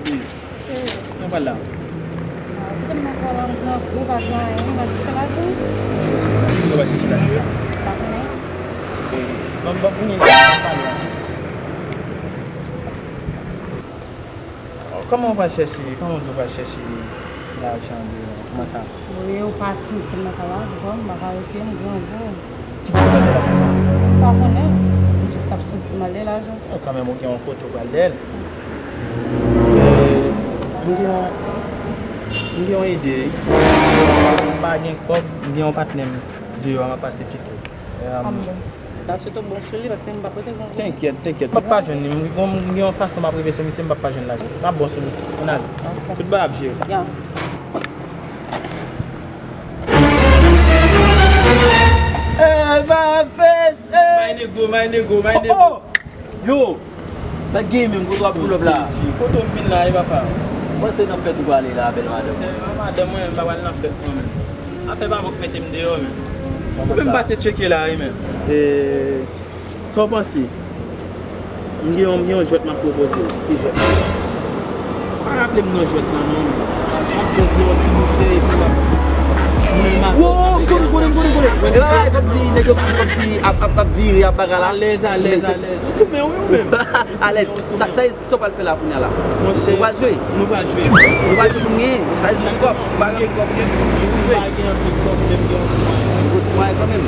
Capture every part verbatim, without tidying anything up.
Mwen pral la. Kote m nan pral la, m nan gwo baz la, mwen pral chèche lajan. Chèche. Ki kote w pral chèche lajan sa? Pa konnen. Ban m, ban m vini la, ban m pale la. Kòman w pral chèche, kòman w di w pral chèche lajan deyò? Kòman sa? Wi, ou pati, ou te nan kay la, ou konprann, m pa ka rete, m gen yon gwo. Ki kote w pral lajan sa? Pa konnen, m jis t ap soti, m ale lajan. Kanmenm, ou gen yon kote w pral dèyè l. Eh, m gen yon, m gen yon ide, wi. M pa gen kòb, m gen yon patnè m deyò a, m ap pase tcheke. Eh, m ap bon sou li, paske m pa pote bon. Tenkyèt, tenkyèt. M p ap pa jwenn li. M, m gen yon fason m ap rive sou misye, m p ap pa jwenn lajan. M ap bon sou misye. Ann ale. Tout bagay ap jere. Eh, my face, eh. My nego, my nego, my nego. Oh, oh. Yo, sa k gen menm, kote w ap pull up la? Kote w vin la, e papa? Mwen se nan fèt ou prale la, bèl madanm. Monchè, madanm mwen, m pa pral nan fèt mwen menm. Afè pa bon k mete m deyò menm. Ou menm pase tcheke la, wi, menm. E, sa w panse? M gen yon, m gen yon jwèt m ap pwopoze w. Ki jwèt? Pa raple m non jwèt lan non. M ap jis gen yon ti bouche epi m ap mwen m ap. Wo, m konnen, m konnen, m konnen, m konnen. E pa bagay kòmsi nèg yo kòmsi ap, ap, ap vire, ap bagay la. Alèz, alèz, alèz. Ou sou men w, wi, ou menm. Alèz. Sa, sa, sa w pral fè la kounye a la? Monchè, ou pral jwe? Nou pral jwe. Nou pral jwe pou nou genyen. Sa vle di nou kòb. Nou pa gen kòb, nou gen kòb, nou gen kòb, nou gen yon ti mwayen. Nou gen yon ti mwayen kanmenm.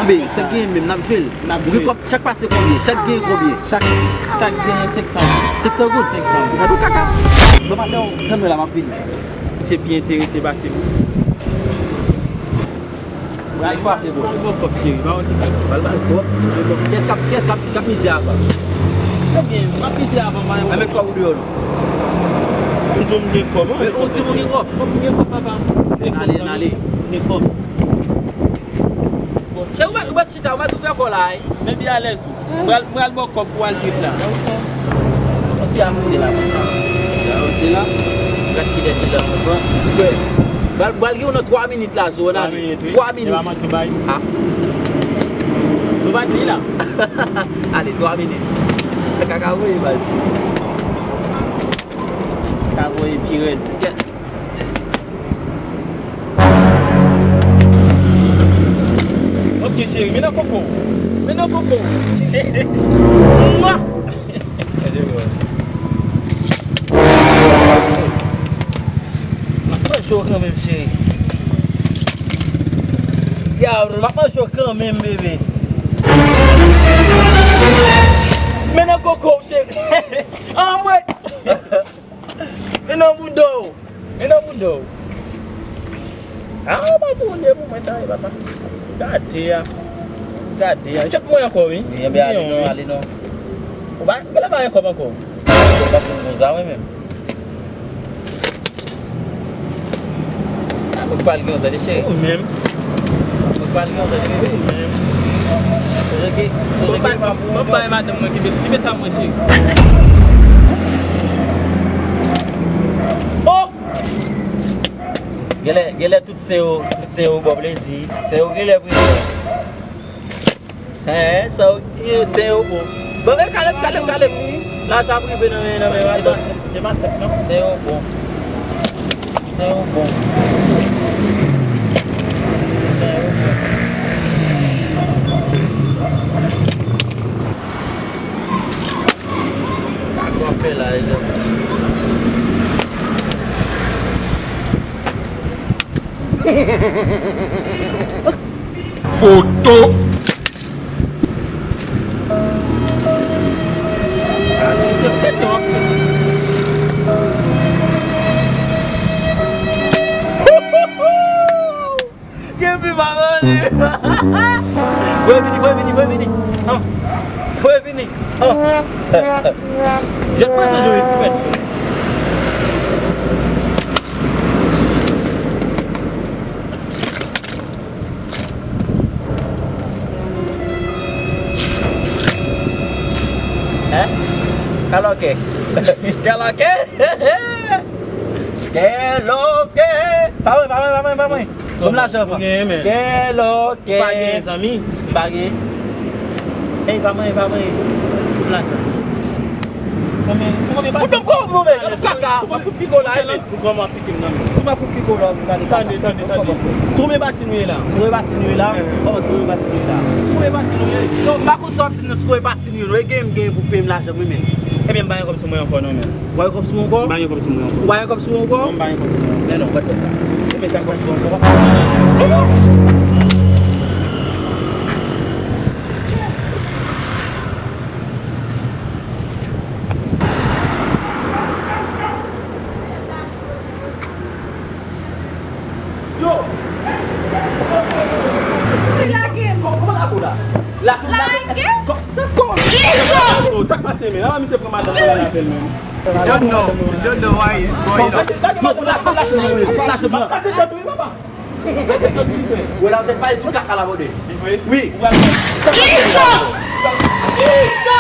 Anben, sa k genyen menm, n ap jwe l. N ap jwe. Nou gen kòb, chak pase konbyen? Chak genyen konbyen? Chak, chak genyen senk san goud. Senk san goud? Senk san goud. Gade w kaka. Bon, maten, tann mwen la, m ap vini. Se pi enterese pase m. Bal kòb, bal kòb, cheri, pa wont. Bal, bal kòb. Kiyès k ap, kiyès k ap, k ap mize avan? Ebyen, m ap mize avan, mwen. Mwen met kòb ou deyò non. M di w m gen kòb, wi. Men ou di m ou gen kòb. Kòb, m gen kòb, papa. Ale, n ale. M gen kòb. Bon, cheri, ou mèt, ou mèt chita, ou mèt ouvè kò la, wi. Men byen alèz ou. Pral, pral ba w kòb pou w al trip la. Yon ti avanse la konsa. Ti avanse la. Gad kilè ki la konsa. Pral, pral gen w nan twa minit la, zo, n ale. Twa minit, wi. Twa minit. E pa manti w bay. Ah. Nou pa di la. Ale, twa minit. Kaka voye baz. Ka voye pi rèd. Yes. Ok, cheri, men nan koko. Men nan koko. Mwa! M ap manje w kanmenm, cheri. Yaw, m ap manje w kanmenm, bebe. Men nan koko, cheri. Anmwey! Men nan bouda w. Men nan bouda w. Ah, pa pou de pou mwen sa, e papa. Gade a. Gade a. Jèt mwen ankò, wi. Wi, enben, ale non, ale non. Ou pa, ou pa gen kòb ankò. Ou pa konn konsa, wi, menm. Ah, mwen pral gen yon tande, cheri. Ou menm. Mwen pral gen yon tande, bebe. Ou menm. Sonje ke, sonje ke. Mwen bay madanm mwen, kite, kite sa mwen, cheri. Oh! Genlè, genlè tout se yo, tout se yo ba w plezi. Se yo genlè vre. Hen, sa yo, se yo bon. Bon, men kale m, kale m, kale m. La sa ap rive nan men, nan men madanm. Se pa sèt non. Se yo bon. Se yo bon. Se yo bon. Sa w ap fè la, e jèn? Foto. Gen pi pa manje. Voye vini, voye vini, voye vini. An. Voye vini. An. Jèt mwen toujou wi, mwen. Hein? Kaloke. Kaloke. Kaloke. Pa mwen, pa mwen, pa mwen, pa mwen. Ban m lajan, frè. Ou genyen, men. Kèlòkè. Ou pa genyen, zanmi? M pa genyen. Ey, pa manyen, pa manyen. Ban m lajan. Non, men, sou konbyen bati? Ou fè m kòb, non, men, gade kaka, m ap fout piko la, men. Ou kòman ap pike m nan men? Ou pa fout piko la, gade kaka. Tande, tande, tande. Sou konbyen bati nou ye la? Sou konbyen bati nou ye la? Kòman sou konbyen bati nou ye la? Sou konbyen bati nou ye? Non, m pa konn sa w ap di m nan sou konbyen bati nou ye, non. E gen, m gen pou peye m lajan, wi, men. Ebyen, m pa gen kòb sou mwen ankò, non, men. Ou pa gen kòb sou ou ankò? M pa gen kòb sou mwen ankò. Ou pa gen kòb sou ou ankò? Non, m pa gen kòb sou mwen ankò. Men non, gad sa. Ou met sa kòb sou ou ankò. Yo! Li lage m. Kòman, kòman la pou la? Lage? Kòman? Kisa? Oh, sa k pase, men? Ala misye pran madanm mwen la avè l, men. You don't know. You don't know why it's going on. Lage, lage, lage, lage, lage, lage. Kase tèt ou, wi, papa. Kase tèt ou, wi, frè. Wè la, ou te pale tout kaka la, bòde. Wi. Kisa? Kisa?